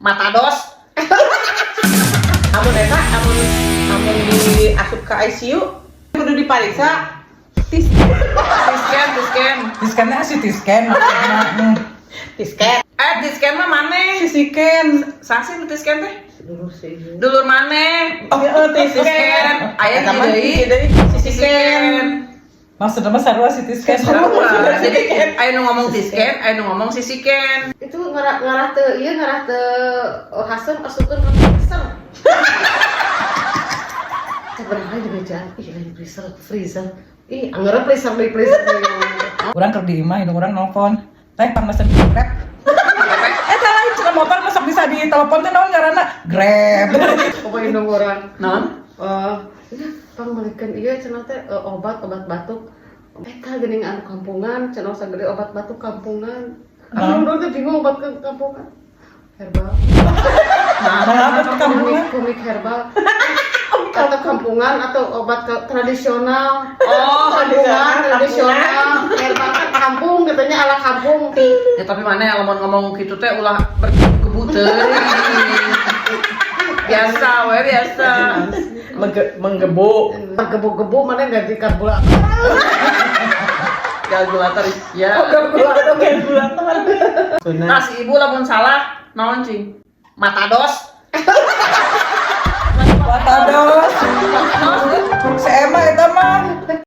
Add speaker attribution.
Speaker 1: Matados.
Speaker 2: Amun eta amun amun di asup ke ICU kudu dipariksa tis.
Speaker 1: Tisken, tisken.
Speaker 3: Tiskennya si tisken maksudnya.
Speaker 2: Tisken.
Speaker 1: Eh, tisken mah maneh?
Speaker 3: Sisiken.
Speaker 1: Sasi nu tisken teh?
Speaker 2: Dulu sih.
Speaker 1: Dulur maneh.
Speaker 3: Oh,
Speaker 1: Tisken. Aya
Speaker 2: Eta mah
Speaker 1: hiji deui.
Speaker 2: Hiji deui sisiken.
Speaker 3: Maksudnya mah sarua si tisken.
Speaker 1: Sarua. Jadi aya nu ngomong tisken, aya nu ngomong sisiken.
Speaker 4: Itu ngarah ngarah teu ieu, ngarah teu, oh, haseum asupkeun ka freezer. Sebenarnya juga jalan, ih, lain freezer, freezer. Ih, anggaran freezer di freezer deui.
Speaker 3: Urang keur di imah, indung urang nelfon. "Teh, pang mesen Grab." Eh, salah, cenah motor masuk bisa di telepon teh naon ngaranna? Grab.
Speaker 4: Apa indung urang?
Speaker 1: Naon?
Speaker 4: Eh, iya, pang balikan iya cenah teh, obat obat batuk. Eta geuning anu kampungan, cenah sagede obat batuk kampungan. Anu urang teh bingung obat ke kampungan. Herbal.
Speaker 3: Nah, apa kampungan?
Speaker 4: Komik herbal. Atau kampungan atau obat tradisional.
Speaker 1: Oh,
Speaker 4: kampungan tradisional. Herbal kan kampung katanya, ala kampung.
Speaker 1: Ya, tapi maneh lamun ngomong gitu teh ulah bergebu teuing. Biasa we, biasa.
Speaker 2: Menggebu.
Speaker 4: Gebu-gebu mana ganti karburator.
Speaker 1: Kalkulator ya.
Speaker 4: Kalkulator.
Speaker 2: Kalkulator.
Speaker 1: Nah, si ibu lamun salah naon cing? Matados.
Speaker 3: Matados. Si Emma eta mah.